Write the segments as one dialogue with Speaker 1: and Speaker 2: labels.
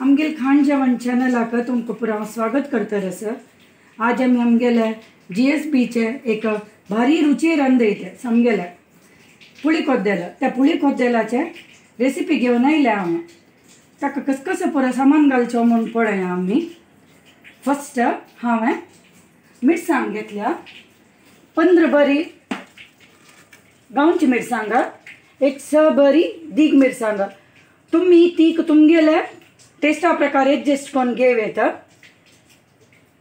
Speaker 1: आमगेल खाण जेवण चॅनलाक तुमकां पुरा स्वागत करता सर। आज आमी आमगेले GSBचे एक भारी रुची रांदयते समगेले पुळी कोद्देल, त्या पुळी कोद्देलाचे रेसिपी घेवन आयल्या हांवें। ताका कस कसो पुरो सामान घालचो म्हूण पळया आमी। फस्ट हांवें मिरसांग घेतल्या 15 बरी गांवची मिरसांग, एक 6 बरी दीग मिरसांग। तुम्ही तीक तुमगेले टेस्टा प्रकार एडजस्ट करून घेव येता।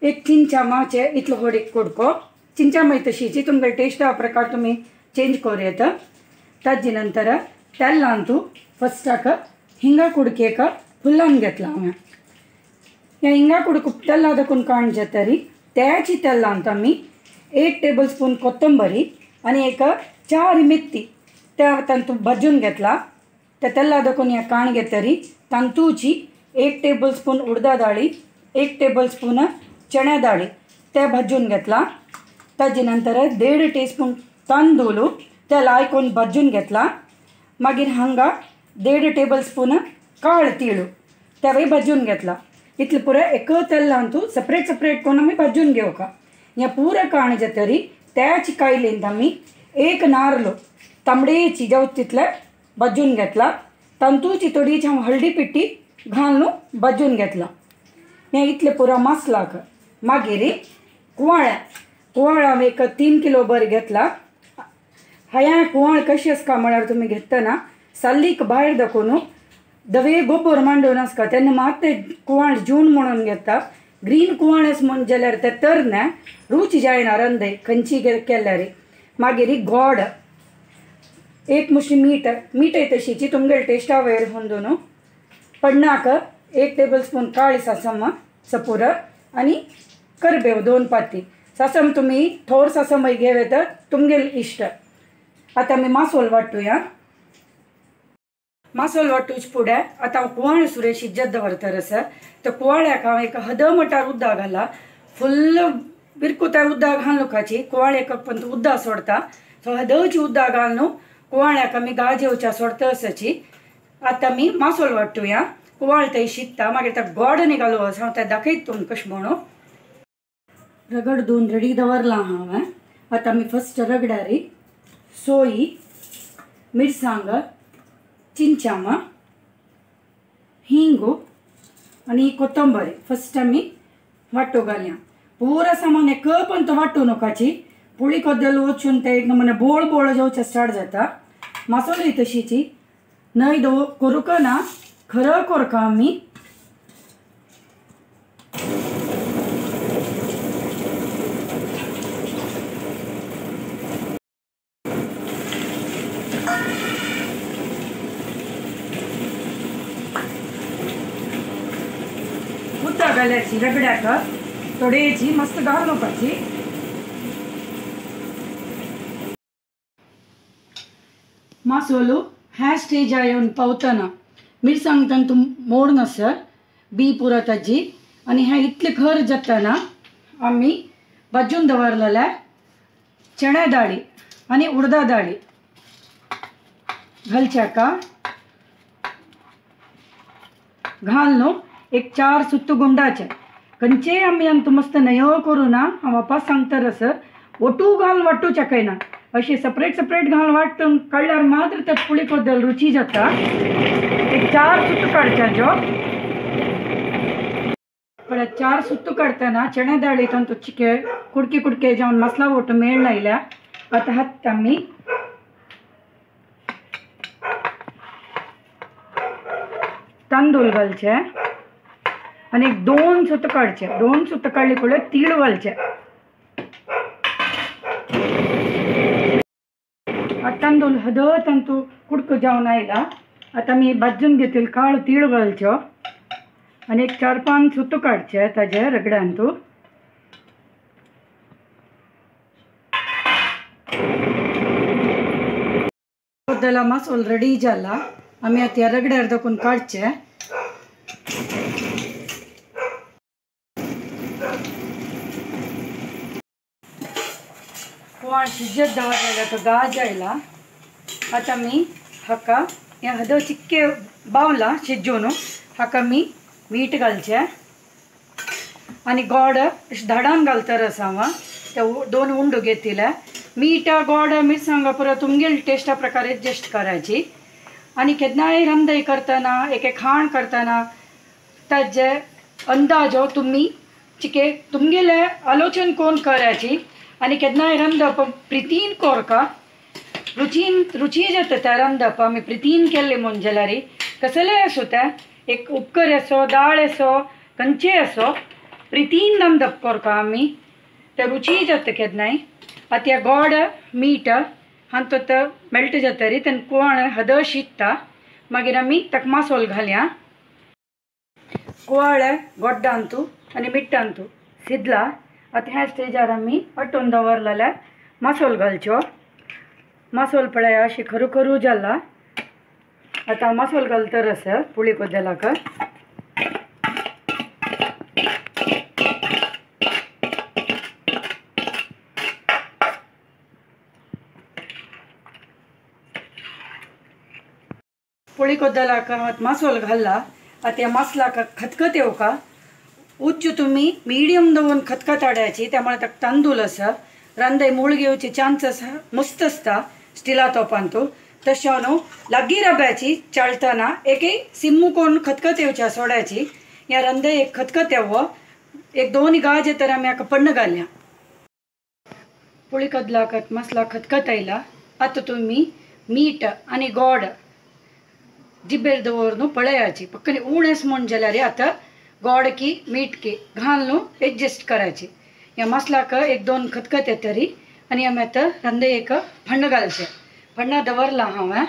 Speaker 1: एक चिंचा माचे इतलो व्हड एक कुडको चिंचा मागीर तशीची तुमगे टेस्टा प्रकार तुमी चेंज करूं येता। ताजे नंतर तेलान तूं फस्टाक हिंगा कुडकेक फुल्लान घेतला हांवें। ह्या हिंगा कुडको तेला दाखोवन काण जातरी त्याची तेलांत आमी 1 टेबल स्पून कोथंबरी आनी एक 4 मेथी त्या तातूंत भाजून घेतला। त्या तेला दाखोवन ह्या काण घेतरी तांतूची 1 टेबल स्पून उडदा दाळी, 1 टेबल स्पून चण्या दाळी ते भाजून घेतला। ताजे नंतर 1.5 टीस्पून तांदूळ ते लायकून भाजून घेतला। मागीर हांगा 1.5 टेबल स्पून काळ तिळू तेवूय भाजून घेतला। इतले पुरो एक तेलांतू सेपरेट सेपरेट करून आमी भाजून घेवका। ह्या पुरो काण जातरी त्याच कायलींत आमी 1 नारलो तांबडेची जावं तितले भाजून घेतला। तांतूची थोडीची हांव हळदी पिट्टी घालून भाजून घेतला। हें इतलें पुरो मसलाक। मागीर कुवाळ्या कुवाळ हांवें एक 3 किलो भर घेतला। हया कुवाळ कशी आसता म्हळ्यार तुमी घेतना साल्लीक भायर दाखोवन धवे गोबोर मांडून आसता तेन्ना मात ते कुवाळ जून म्हणून घेता। ग्रीन कुवाळ आसा म्हूण जाल्यार ते तरना रूच जायना रंदय खंयची केल्यार। मागीर गोड 1 मुशी मीठ, मीठय तशीची तुमगेले टेस्टा वयर होंदून। पण्णाक 1 टेबल स्पून काळी सासम सपूर आनी करबेव 2 पाती सासम तुमी थोर सासमय घेव येता तुमगेले इश्ट। आतां आमी मासोल वांटुया। मासोल वांटूच फुडें आतां हांव कुवाळ सुरें शिजत दवरता आसा। त्या कुवाळ्याक हांव एक हद मटार उदक घाला, फुल्ल बिरकुताय उदक घालून खाची कुवाळ्याक पण उदक सोडता। सो हदची उदक घालून कुवाळ्याक आमी गाज येवच्या सोडता आसाची। आतां आमी मासोल वांटुया। कुवाळ थंय शिजता मागीर ताका गोड न्ही घालूं आसा हांव तें दाखयता तुमकां कशें म्हणून। रगड धुवन रेडी दवरलां हांवें। आतां आमी फस्ट रगड्यारी सोयी, मिरसांग, चिंचामा, हिंगू आनी कोथंबरी फस्ट आमी वांटो घालया। पुरो सामान एक पण तो वांटू नकाची पुळी कोद्देल वचून ते एक नमुने बोळ बोळ जावचें स्टार्ट जाता। मासोलय तशीची न्हय दव करूंक ना खरो कोरका आमी। उदक घाल्याची रगड्याक थोडेची मस्त घालपाची। मासोलो ह्या स्टेजार येवन पावतना मिरसांग तांतूं मोड नासर बी पुरो ताजी आनी हें इतलें खर जातना आमी भाजून दवरलेल्या चण्या दाळी आनी उडदा दाळी घालच्याका घालून एक 4 सुत्तू गुंडाचे खंयचेय आमी आमकां मस्त नयो करूं ना। हांव वापस सांगता सर ओटू घालून वांटूच्या कांय ना, अशी सेपरेट सेपरेट घालून वांटून काडल्यार मात्र ते पुळी कोद्देल रुची जाता। एक 4 सुत्तू काडच्याच्यो पळय 4 सुत्तू काडटना चण्या दाळी तांतूं चिके कुडके कुडके जावन मसला ओटू मेळ लायल्या। आतां हात आमी तांदूळ घालचे आनी एक 2 सुत्तू काडचे। 2 सुत्तू काडले पळय तीळ घालचे। तांदूळ हद तांतूं कुडको जावन आयला। आतां आमी भाजून घेतले काळ तीळ घालच्यो आनी एक 4-5 सुत्तू काडचे ताजे रगड्यांतू। कोद्देला मासोल रेडी जाला। आमी आतां ह्या रगड्यार दाखोवन काडचे। कुवाळ शिजत दवरलेल्या तो गाज आयला। आतां आमी हाका हें हद चिक्के बावला शिजोवन हाका आमी मीठ घालचें आनी गोड अशें धाडान घालतर आसा हांव ते 2 उंडो घेतिले। मीठ गोड मिरसांगा पुरो तुमगेले टेस्टा प्रकारे एडजस्ट करायची। आनी केन्नाय रंदय करतना एक एक खाण करतना ताजे अंदाजो तुमी चिके तुमगेले आलोचन कोण करायची। आनी केन्नाय रंदप प्रितीन कोरका रुचीन रुची जाता त्या रंदप आमी प्रितीन केल्ले म्हूण जाल्यार कसलेय आसूं तें एक उपकर असो दाळ असो खंयचेय असो प्रितीन रंदप कोरका आमी ते रुची जाता केन्नाय। आतां ह्या गोड मीठ हातूंत मेल्ट जातरी तेन्ना कोण हदळ शिजता मागीर आमी ताका मासोल घालया। कुवाळ गोड्डांतू आनी मिट्टांतू शिजला। आतां ह्या स्टेजार आमी अटून दवरलेले मासोल घालच्यो। मासोल पळय अशी खरू खरू जाला। आतां मासोल घालतर आसा पुळी कोदेलाक। पुळी कोदलाक मासोल घालला। आतां ह्या मासलाक खतखत येवका उच्च तुमी मिडियम दवरून खतखत हाडायची त्यामुळे ताका तांदूळ आसा रांदय मूळ घेवची चान्स आसा मस्त आसता स्टिला तोपांतू। तशें न्हू लागीं रब्याची चाळटना एकय सिम्मू कोण खतखत येवच्या सोडायची। ह्या रांदय एक खतखत येवो एक 2 गाज येतर आमी हाका पण्ण घालया। पुळी कदलाक मसला खतखत आयला। आतां तुमी मीठ आनी गोड जिबेर दवरून पळयाची पक्कनी उणेस म्हूण जाल्यार आतां गोड की मीठ की घालून एडजस्ट करायची। ह्या मसलाक एक 2 खतखत येतरी आनी आमी आतां रांदे एक फण्ण घालचें। फण्णा दवरला हांवें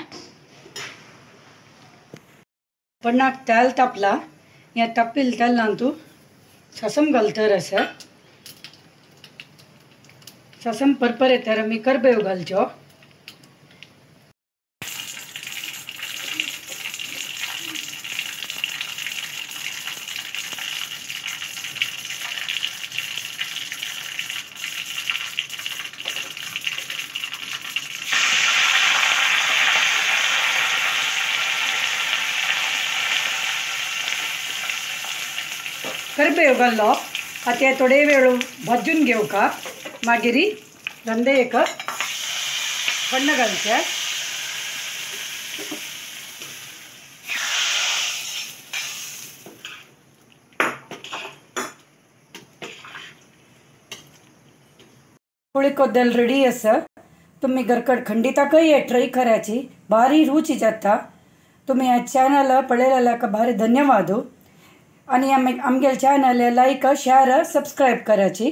Speaker 1: फण्णाक तेल तापला। ह्या तापिल्ल्या तेलांतू ससम घालतर आसा ससम परपर येतर आमी करबेव घालच्यो। करबेव घाल्लो आतां थोडे वेळ भाजून घेवका मागीर रांदे एक पण्ण घालचें। पुळी कोद्देल रेडी आसा। तुमी घरकड खंडिताकय ट्राय करायची भारी रुची जाता। तुमी ह्या चॅनल पळयलेल्याक भारी धन्यवाद आनी आमगेले चॅनल लायक शेअर सबस्क्रायब करायची।